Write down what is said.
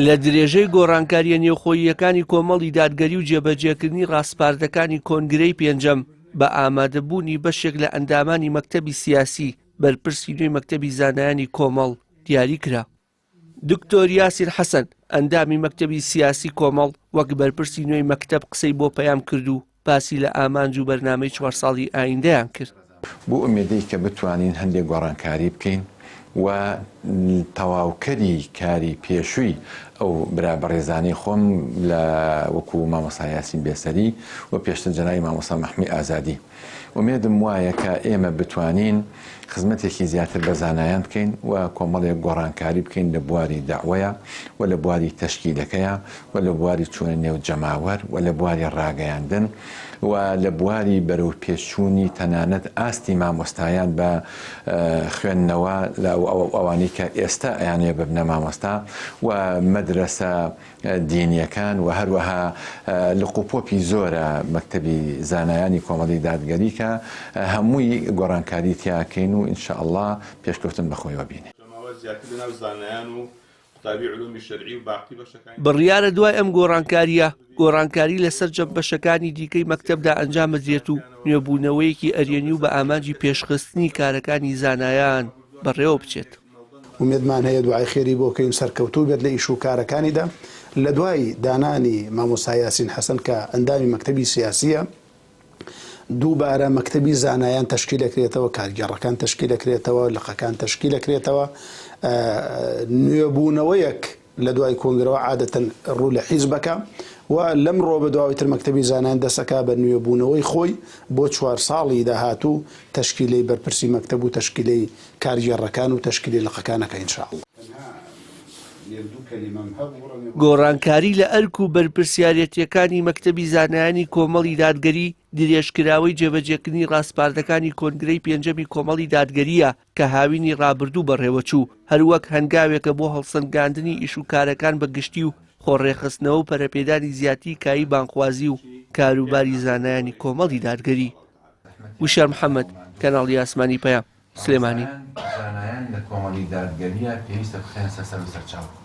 لە درێژەی گۆڕانکارییە نێوخۆییەکانی کۆمەڵی دادگەری و جێبەجێکردنی ڕاسپاردەکانی کۆنگرەی پێنجەم بە ئامادەبوونی بەشێک لە ئەندامانی مەکتەبی سیاسی، بەرپرسی نوێی مەکتەبی زانایانی کۆمەڵ دیاری کرا. دکتۆر یاسین حەسەن، ئەندامی مەکتەبی سیاسی کۆمەڵ وەک بەرپرسی نوێی مەکتەب قسەی بۆ پەیام کرد و باسی لە ئامانج و بەرنامەی چوار ساڵی ئایندەیان کرد. بۆ ئومێدەی کە بتوانین هەندێک گۆڕانکاری بکەین و تەواوکەری کاری پێشووی ئەو برا بەڕێزانەی خۆم لە وەکو مامۆستا یاسین بێسەری و پێشتر جەنابی مامۆستا مەحموی ئازادی ئومێدم وایە کە ئێمە بتوانین خزمەتێکی زیاتر بە زانایان بکەین و کۆمەڵێک گۆڕانکاری بکەین لە بواری دەعوەیا و لە بواری تەشکیلەکەیا و لە بواری چوونە نێو جەماوەر و لە بواری ڕاگەیاندن و لە بواری بەرەو پێشچوونی تەنانەت ئاستی مامۆستایان بە خوێندنەوە لە ئەوانەی کە ئێستا ئەیانەوێ ببنە مامۆستا و مەدرەسە دینیەکان و هەروەها لق و پۆپی زۆرە مەکتەبی زانایانی کۆمەڵی دادگەری کە هەمووی گۆڕانکاری تیا کەین و ان شاء اللە پێشکەوتن بەخۆیەوە بینێ. بڕیارە دوای ئەم گۆڕانکارییە، گۆڕانکاری لە سەرجەم بەشەکانی دیکەی مەکتەبدا ئەنجام بدرێت و نوێبوونەوەیەکی ئەرێنی و بە ئامانجی پێشخستنی کارەکانی زانایان بەڕێوە بچێت. ئومێدمان هەیە دوعای خێری بۆ بکەین سەرکەوتوو بێت لە ئیش و کارەکانیدا. لە دوای دانانی مامۆستا یاسین حەسەن کە ئەندامی مەکتەبی سیاسییە، دووبارە مەکتەبی زانایان تەشکیل ئەکرێتەوە، کارگێڕەکان تەشکیل ئەکرێتەوە، لقەکان تەشکیل ئەکرێتەوە، نوێبوونەوەیەک لە دوای کۆنگرەوە عادەتەن ڕوو لە حیزب ئەکا و لەمڕۆ بە دواوەی تر مەکتەبی زانایان دەست ئەکا بە نوێبوونەوەی خۆی بۆ چوار ساڵی داهاتوو تەشکیلەی بەرپرسی مەکتەب و تەشکیلەی کارگێڕەکان و تەشکیلی لقەکان ئەکا ان شاء اللە. گۆڕانکاری لە ئەرک و بەرپرسیارێتییەکانی مەکتەبی زانایانی کۆمەڵی دادگەری، درێژکراوەی جێبەجێکردنی ڕاسپاردەکانی کۆنگرەی پێنجەمی کۆمەڵی دادگەرییە کە هاوینی ڕابردوو بەڕێوەچوو، هەروەک هەنگاوێکە بۆ هەڵسەنگاندنی ئیشوکارەکان بە گشتی و خۆڕێکخستنەوە و پەرەپێدانی زیاتری کایی بانگخوازی و کاروباری زانایانی کۆمەڵی دادگەری. وشیار محەمەد، کەناڵی ئاسمانی پەیام، سلێمانی. زانایان لە کۆمەڵی دادگەرییە پێویستە بخرێنە سەر سەر و سەرچاو.